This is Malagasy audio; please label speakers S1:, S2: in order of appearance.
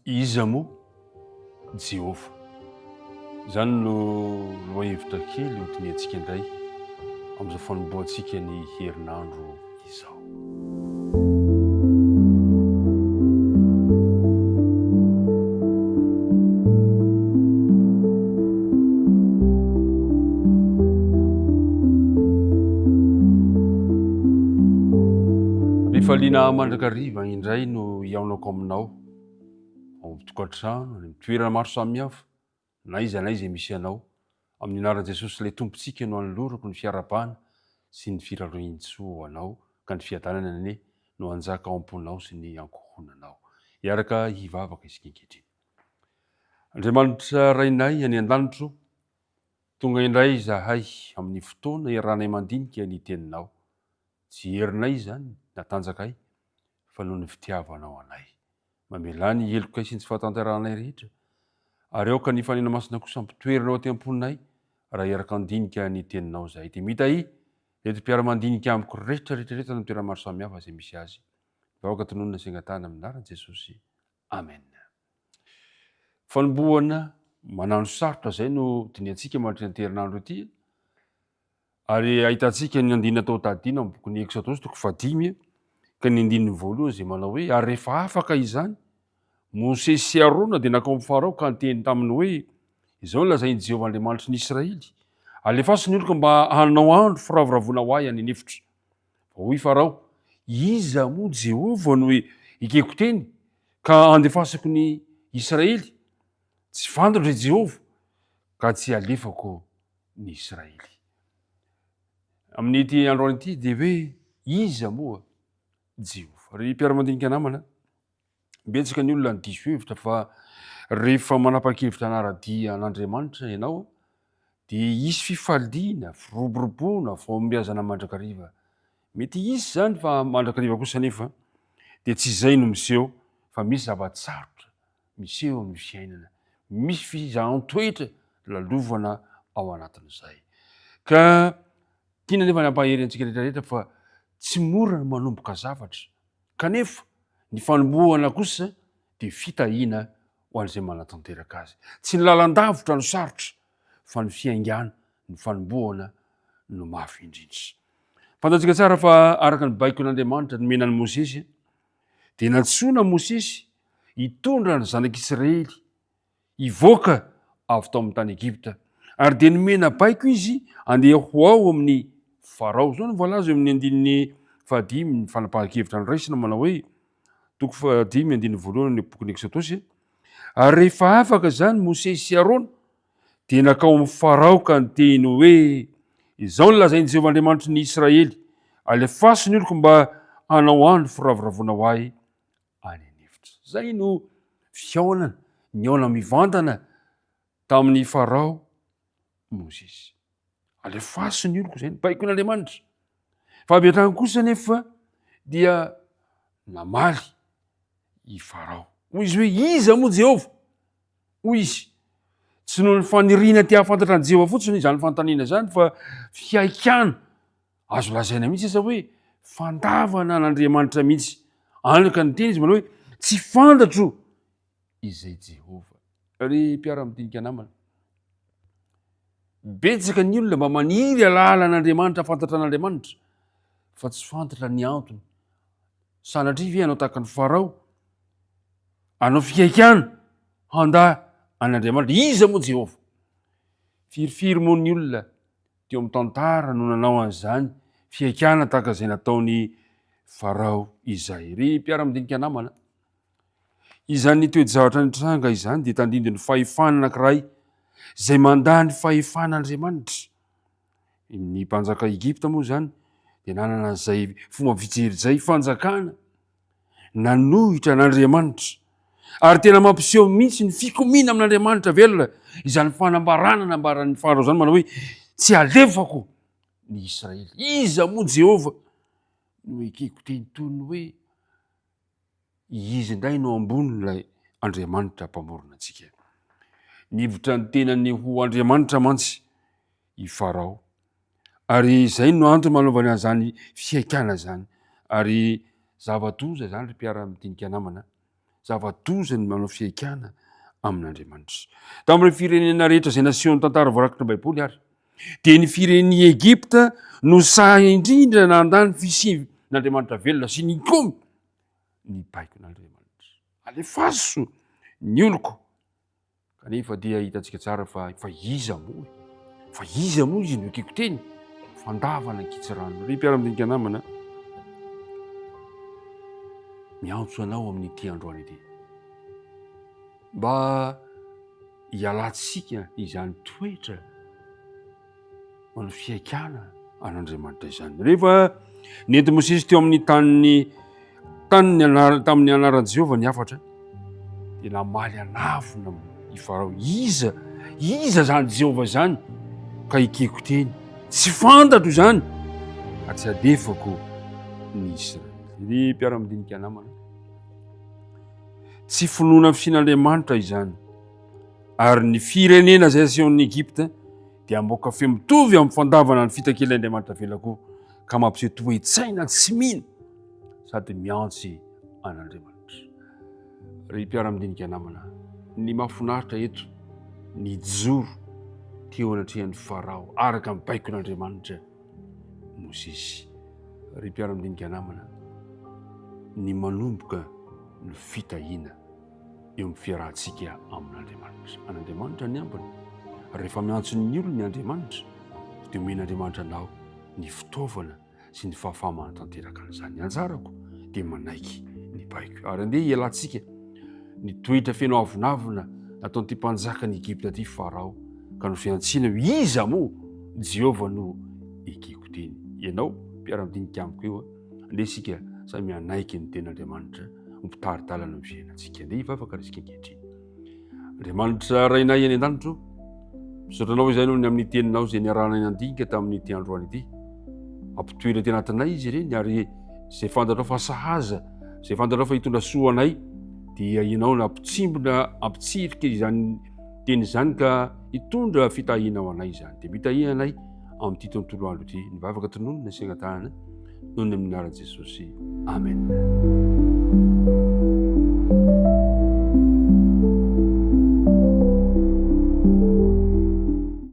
S1: Iza moa Jehovah? Izany no lohahevitra kely hodinihantsika indray amin'izao fanombohantsika ny herinandro izao. Fifaliana mandrakariva indray no hihaonako aminao ao amin'ny tokantrano, any amin'ny toerana maro samihafa, na aiza na aiza misy anao. Amin'ny anaran'i Jesosy ilay Tompontsika no anolorako ny fiarahabana sy ny firarian-tsoa ho anao, ka ny fiadanana anie no hanjaka ao am-ponao sy ny ankohonanao. Hiaraka hivavaka isika ankehitriny. Andriamanitra Rainay any an-danitro, tonga indray izahay amin'ny fotoana iarahanay mandinika ny Teninao. Tsy herinay izany na tanjakay, fa noho ny fitiavanao anay. Mamelà ny helokay sy ny tsy fahatanterahanay rehetra, ary aoka ny Fanina Masina kosa hampitoeranao aty am-ponay raha hiaraka handinika ny Teninao izahay. Dia mitahia ireto mpiara-mandinika amiko rehetra rehetra rehetra any amin'ny toerana maro samihafa izay misy azy. Ny vahoaka tononina sy angatahana amin'ny anaran'i Jesosy. Amen. Fanombohana manano sarotra izay no dinihantsika mandritra ny herinandro ity. Ary ahitantsika ny andininy atao tadidina amin'ny bokin'ny Eksodosy toko fahadimy ka ny andininy voalohany izay manao hoe ary rehefa afaka izany, Mosesy sy Arona dia nankao amin'i Farao ka niteny taminy hoe, Izao no lazain'i Jehovah Andriamanitry ny Israely, Alefaso ny oloko mba hanao andro firavoravoana ho ahy any an'efitra. Fa hoy Farao, Iza moa Jehovah no ekeko teny ka handefasako ny Israely? Tsy fantatro i Jehovah, ka tsy halefako ny Israely. Amin'ity androany ity dia hoe iza moa Jehovah? Ry mpiara-mandinika namana, betsaka ny olona ny diso hevitra fa rehefa manapa-kevitra hanara-dia an'Andriamanitra ianao dia hisy fifaliana, firoboroboana, fahombiazana mandrakariva. Mety hisy izany fa mandrakariva kosa anefa dia tsy izay no miseho fa misy zava-tsarotra miseho amin'ny fiainana. Misy fizahan-toetra lalovana ao anatin'izay. Ka tiana anefa ny hampahery antsika rehetra rehetra fa tsy mora ny manomboka zavatra. Kanefa ny fanombohana kosa dia fitahiana ho an'izay manatanteraka azy. Tsy ny lalan-davitra no sarotra fa ny fiaingàna, ny fanombohana no mafy indrindra. Fantatsika tsara fa araka ny baikon'Andriamanitra nomena an'i Mosesy dia nantsoina Mosesy hitondra ny zanak'Israely hivoaka avy tao amin'ny tany Egypta. Ary dia nomena baiko izy andeha ho ao amin'ny Farao. Izao no voalaza eo amin'ny andininy fahadimy ny fanapahan-kevitra noraisina manao hoe, toko fahadimy andininy voalohany ny bokin'ny Eksodosy. Ary rehefa afaka izany Mosesy sy Arona dia nankao amin'i Farao ka niteny hoe, Izao no lazain'i Jehovah Andriamanitry ny Israely, Alefaso ny oloko mba hanao andro firavoravoana ho ahy any an'efitra. Izay no fihaonana, nihaona mivantana tamin'i Farao Mosesy. Alefaso ny oloko, izay no baikon'Andriamanitra. Fa avy hatrany kosa anefa dia namaly i Farao. Hoy izy hoe, Iza moa Jehovah? Hoy izy, Tsy noho ny faniriana te hahafantatra an'i Jehovah fotsiny izany fanontaniana izany, fa fihaikana, azo lazaina mihitsy aza hoe fandavana an'Andriamanitra mihitsy. Any ka niteny izy manao hoe, Tsy fantatro izay Jehovah. Ry mpiara-midinika namana, betsaka ny olona mba maniry hahalala an'Andriamanitra, hahafantatra an'Andriamanitra, fa tsy fantatra ny antony. Sanatria ve hanao tahaka an'i Farao? Hanao fihaikana handà an'Andriamanitra. Iza moa Jehovah? Firifiry moa ny olona teo amin'ny tantara no nanao an'izany fihaikana tahaka izay nataon'i Farao izay. Ry mpiara-midinika namana, izany toe-javatra nitranga izany dia tandindon'ny fahefana anankiray izay mandà ny fahefan'Andriamanitra. Ny mpanjaka Egypta moa izany dia nanana an'izay fomba fijery izay, fanjakana nanohitra an'Andriamanitra. Ary tena mampiseho mihitsy ny fikomiana amin'Andriamanitra velona izany fanambarana nambaran'ny Farao izany manao hoe tsy alefako ny Israely. Iza moa Jehovah no ekeko teny toy ny hoe izy indray no ambonin'ilay Andriamanitra mpamorona antsika. Nihevitra ny tenany ho Andriamanitra mantsy i Farao. Ary izay no antony manaovany an'izany fihaikana izany. Ary zava-doza izany ry mpiara-midinika namana. Zava-doza ny manao fihaikana amin'Andriamanitra. Tamin'ireo firenena rehetra izay nasehon'ny tantara voarakitry ny Baiboly ary, dia ny firenen'i Egypta no sahy indrindra nandà ny fisian'Andriamanitra velona sy nikomy ny baikon'Andriamanitra. Alefaso ny oloko. Kanefa dia hitantsika tsara fa fa iza moa e? Fa iza moa izy no ekeko teny? Fandavana ankitsirano. Ry mpiara-midinika namana, miantso anao amin'ity androany ity. Mba hialantsika izany toetra manao fihaikana an'Andriamanitra izany. Rehefa nentin'i Mosesy teo amin'ny tanin'ny tanin'ny anara tamin'ny anaran'i Jehovah ny hafatra, dia namaly an'avona i Farao. Iza, iza izany Jehovah izany ka ekeko teny? Tsy fantatro izany ka tsy adefako ny Israely. Ry mpiara-midinika namana, tsy finoana fisian'Andriamanitra izany. Ary ny firenena izay asehon'i Egypta dia hamoaka feo mitovy amin'ny fandavana ny fitakian'Andriamanitra vela koa, ka mampiseho toe-tsaina tsy mino sady miantsy an'Andriamanitra. Ry mpiara-midinika namana, ny mahafinaritra eto, nijoro teo anatrehan'i Farao araka ny baikon'Andriamanitra Mosesy. Ry mpiara-midinika namana, ny manomboka ny fitahiana. eo amin'ny fiarahantsika amin'Andriamanitra. An'Andriamanitra ny ambiny. Rehefa miantso ny olony Andriamanitra, dia omen'Andriamanitra anao ny fitaovana sy ny fahafaha-manatanteraka an'izany. Ny anjarako dia manaiky ny baiko. Ary andeha hialantsika ny toetra feno avonavona nataon'ity mpanjakan'i Egypta ity Farao, ka nofihantsiana hoe iza moa Jehovah no ekeko teny. Ianao, mpiara-midinika amiko io, andeha isika samy hanaiky ny tenin'Andriamanitra. ho mpitari-dalana ny fiainantsika. Andeha hivavaka isika ankehitriny. Andriamanitra Rainay any an-danitra o, misaotra anao izay noho ny amin'ny teninao izay niarahanay nandinika tamin'ity androany ity. Ampitoetra aty anatinay izy ireny ary izay fantatrao fa sahaza, izay fantatrao fa hitondra soa anay dia ianao no hampitsimbina, hampitsirika izany teny izany ka hitondra fitahiana ho anay izany. Dia mitahia anay amin'ity tontolo andro ity. Ny vavaka tononina sy angatahana noho ny amin'ny anaran'i Jesosy. Amen.